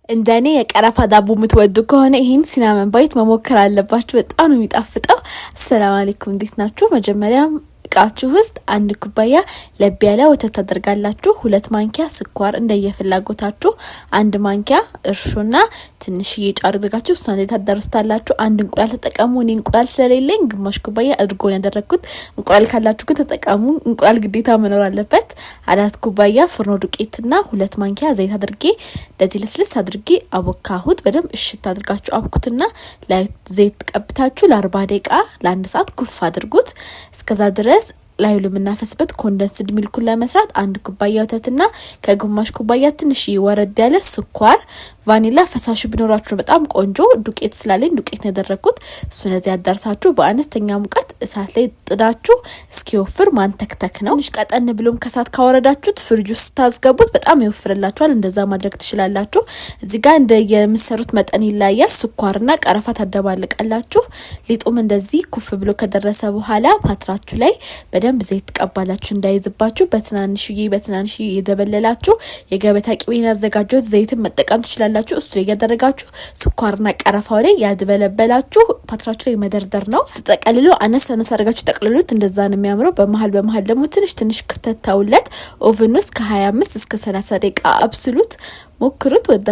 እንደኔ የቀረፋ ዳቦ የምትወዱ ከሆነ ይህን cinnamon bite መሞከር አለባችሁ። በጣም ነው የሚጣፍጠው። አሰላም አለይኩም፣ እንዴት ናችሁ? መጀመሪያም እቃችሁ ውስጥ 1 ኩባያ ለብ ያለ ወተት ታደርጋላችሁ። 2 ማንኪያ ስኳር እንደየፍላጎታችሁ፣ 1 ማንኪያ እርሾና ትንሽዬ ጨው አድርጋችሁ እሷን ላይ ታዳርሱታላችሁ። አንድ እንቁላል ተጠቀሙ። እኔ እንቁላል ስለሌለኝ ግማሽ ኩባያ እርጎ ነው ያደረግኩት። እንቁላል ካላችሁ ግን ተጠቀሙ። እንቁላል ግዴታ መኖር አለበት። 4 ኩባያ ፍርኖ ዱቄትና 2 ማንኪያ ዘይት አድርጌ እንደዚህ ልስልስ አድርጌ አቦካሁት። በደንብ እሽት አድርጋችሁ አብኩትና ዘይት ቀብታችሁ ለ40 ደቂቃ፣ ለ1 ሰዓት ኩፍ አድርጉት። እስከዛ ድረስ ላዩ የምናፈስበት condensed milk ኡን ለመስራት 1 ኩባያ ወተትና ከግማሽ ኩባያ ትንሽ ወረድ ያለ ስኳር፣ ቫኒላ ፈሳሹ ቢኖራችሁ በጣም ቆንጆ። ዱቄት ስላለኝ ዱቄት ነው ያደረግኩት። እሱ እነዚህ ያዳርሳችሁ በአነስተኛ ሙቀት እሳት ላይ ጥዳችሁ እስኪወፍር ማንተክተክ ነው። ትንሽ ቀጠን ብሎም ከእሳት ካወረዳችሁት ፍሪጅ ውስጥ ስታስገቡት በጣም ይወፍርላችኋል። እንደዛ ማድረግ ትችላላችሁ። እዚህ ጋር እንደ የምሰሩት መጠን ይለያያል። ስኳርና ቀረፋ ታደባልቃላችሁ። ሊጡም እንደዚህ ኩፍ ብሎ ከደረሰ በኋላ ፓትራችሁ ላይ በደንብ ዘይት ትቀባላችሁ እንዳይዝባችሁ። በትናንሽዬ በትናንሽዬ እየደበለላችሁ የገበታ ቅቤን ያዘጋጀሁት፣ ዘይትን መጠቀም ትችላላችሁ። እሱ ላይ እያደረጋችሁ ስኳርና ቀረፋው ላይ ያድበለበላችሁ ፓትራችሁ ላይ መደርደር ነው። ስትጠቀልሉ አነስ አነስ አድርጋችሁ ጠቅልሉት። እንደዛ ነው የሚያምረው። በመሀል በመሀል ደግሞ ትንሽ ትንሽ ክፍተት ተውለት። Oven ውስጥ ከ25 እስከ 30 ደቂቃ አብስሉት። ሞክሩት። ወዳ